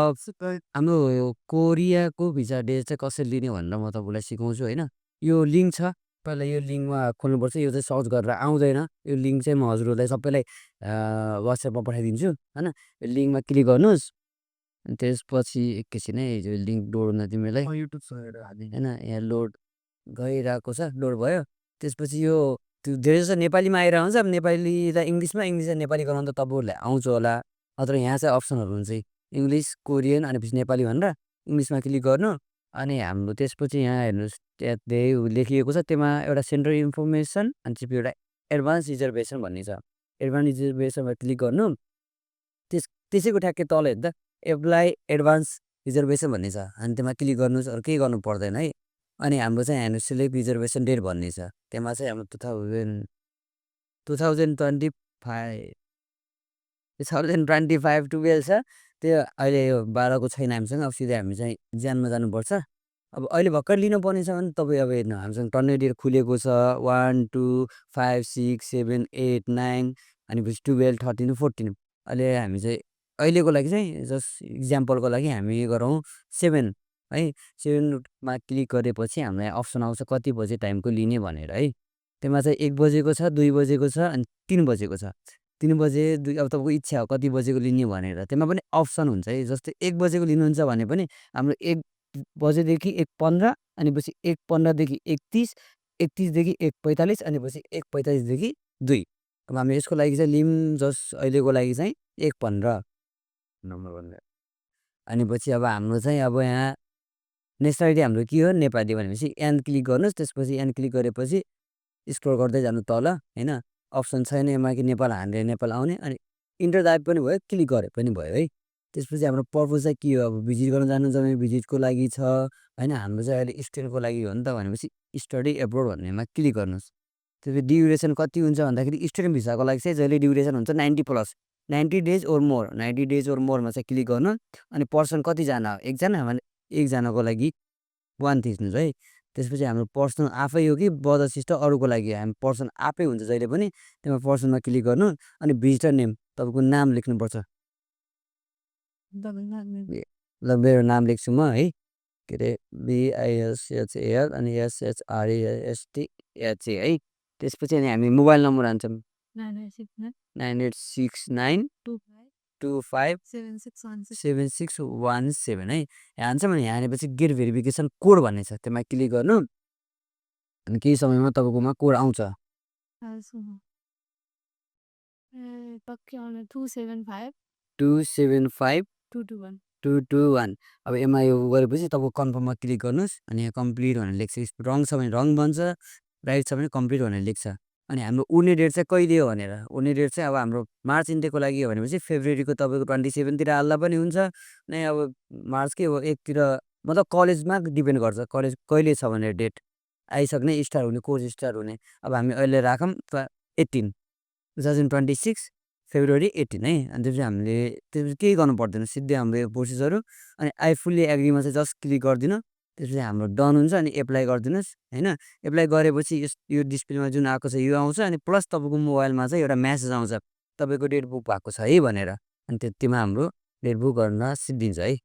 हाम्रो यो कोरियाको भिजा डेट चाहिँ कसरी लिने भनेर म तपाईँलाई सिकाउँछु होइन। यो लिङ्क छ, पहिला यो लिङ्कमा खोल्नुपर्छ। यो चाहिँ सर्च गरेर आउँदैन। यो लिङ्क चाहिँ म हजुरहरूलाई सबैलाई WhatsAppमा पठाइदिन्छु होइन। यो लिङ्कमा क्लिक गर्नुहोस्। अनि त्यसपछि एकैछिन है, यो लिङ्क लोड हुन तिमीलाई युट्युब होइन। यहाँ लोड गइरहेको छ, लोड भयो। त्यसपछि यो त्यो धेरै जस्तो नेपालीमा आइरहेको हुन्छ। अब नेपाली र इङ्ग्लिसमा, इङ्ग्लिस र नेपाली गराउनु त तपाईँहरूलाई आउँछ होला। अथवा यहाँ चाहिँ अप्सनहरू हुन्छ इङ्ग्लिस, कोरियन अनि पछि नेपाली भनेर इङ्ग्लिसमा क्लिक गर्नु। अनि हाम्रो त्यसपछि यहाँ हेर्नुहोस्, त्यहाँ धेरै लेखिएको छ। त्यसमा एउटा सेन्टर इन्फर्मेसन अनि चाहिँ एउटा एडभान्स रिजर्भेसन भन्ने छ। एडभान्स रिजर्भेसनमा क्लिक गर्नु। त्यसैको ठ्याक्कै तल हेर्दा एप्लाई एडभान्स रिजर्भेसन भन्ने छ। अनि त्यसमा क्लिक गर्नुहोस्, अरू केही गर्नु पर्दैन है। अनि हाम्रो चाहिँ हेर्नु सिलेक्ट रिजर्भेसन डेट भन्ने छ। त्यसमा चाहिँ हाम्रो 2025 12 छ। त्यो अहिले यो 12को छैन हामीसँग। अब सिधै हामी चाहिँ ज्यानमा जानुपर्छ। अब अहिले भर्खर लिनुपर्ने छ भने तपाईँ अब हेर्नु, हामीसँग टन्ने डेट खुलेको छ 1 2 5 6 7 8 9 अनि पछि 12 13 14। अहिले हामी चाहिँ अहिलेको लागि चाहिँ जस्ट इक्जाम्पलको लागि हामी गरौँ 7 है। 7मा क्लिक गरेपछि हामीलाई अप्सन आउँछ कति बजे टाइमको लिने भनेर है। त्यसमा चाहिँ 1 बजेको छ, 2 बजेको छ अनि 3 बजेको छ। 3 बजे 2 अब तपाईँको इच्छा हो कति बजेको लिने भनेर। त्यसमा पनि अप्सन हुन्छ है। जस्तै 1 बजेको लिनुहुन्छ भने पनि हाम्रो 1 बजेदेखि 1:15 अनि पछि 1:15 देखि 1:30, 1:30 देखि 1:45 अनि पछि 1:45 देखि 2। अब हामी यसको लागि चाहिँ लिम जस्ट अहिलेको लागि चाहिँ 1:15 नम्बर भनेर। अनि पछि अब हाम्रो चाहिँ अब यहाँ नेसनालिटी हाम्रो के हो, नेपाली भनेपछि एन क्लिक गर्नुहोस्। त्यसपछि एन क्लिक गरेपछि स्क्रोल गर्दै जानु तल होइन। अप्सन छैन यसमा कि नेपाल हालेर नेपाल आउने। अनि इन्टर टाइप पनि भयो, क्लिक गरे पनि भयो है। त्यसपछि हाम्रो पर्पज चाहिँ के हो, अब भिजिट गर्न जानु जम्मै भिजिटको लागि छ होइन। हाम्रो चाहिँ अहिले स्टुडेन्टको लागि हो नि त भनेपछि स्टडी एब्रोड भन्नेमा क्लिक गर्नुहोस्। त्यसपछि ड्युरेसन कति हुन्छ भन्दाखेरि स्टुडेन्ट भिसाको लागि चाहिँ जहिले ड्युरेसन हुन्छ 90+, 90 डेज ओर मोर, 90 डेज ओर मोरमा चाहिँ क्लिक गर्नु। अनि पर्सन कतिजना हो, एकजना भने एकजनाको लागि 1 थिच्नुहोस् है। त्यसपछि हाम्रो पर्सनल आफै हो कि ब्रदर सिस्टर अरूको लागि हामी पर्सन आफै हुन्छ जहिले पनि। त्यसमा पर्सनमा क्लिक गर्नु। अनि भिजिटर नेम तपाईँको नाम लेख्नुपर्छ। ल मेरो नाम लेख्छु म है, के अरे BISHAL अनि SHRESTHA है। त्यसपछि अनि हामी मोबाइल नम्बर हान्छौँ 9869257617 है। हान्छौँ अनि हानेपछि गेट भेरिफिकेसन कोड भन्ने छ, त्यसमा क्लिक गर्नु। अनि केही समयमा तपाईँकोमा कोड आउँछ। 275221 अब यसमा यो गरेपछि तपाईँको कन्फर्ममा क्लिक गर्नुहोस्। अनि यहाँ कम्प्लिट भनेर लेख्छ। रङ छ भने रङ बन्छ, राइट छ भने कम्प्लिट भनेर लेख्छ। अनि हाम्रो उड्ने डेट चाहिँ कहिले हो भनेर, उड्ने डेट चाहिँ अब हाम्रो मार्च इन्टेकको लागि हो भनेपछि फेब्रुअरीको तपाईँको 27तिर हाल्दा पनि हुन्छ नै। अब मार्चकै हो 1तिर, मतलब कलेजमा डिपेन्ड गर्छ कलेज कहिले छ भनेर डेट आइसक्ने स्टार्ट हुने, कोर्स स्टार्ट हुने। अब हामी अहिले राखौँ 18 2026 फेब्रुअरी 18 है। अनि त्यसपछि हामीले त्यसपछि केही गर्नु पर्दैन, सिधै हाम्रो यो प्रोसेसहरू। अनि आई फुल्ली एग्रीमा चाहिँ जस्ट क्लिक गरिदिनु। त्यसपछि हाम्रो डन हुन्छ। अनि एप्लाई गरिदिनुहोस् होइन। एप्लाई गरेपछि यो डिस्प्लेमा जुन आएको छ यो आउँछ। अनि प्लस तपाईँको मोबाइलमा चाहिँ एउटा म्यासेज आउँछ तपाईँको डेट बुक भएको छ है भनेर। अनि त्यतिमा हाम्रो डेट बुक गर्न सिद्धिन्छ है।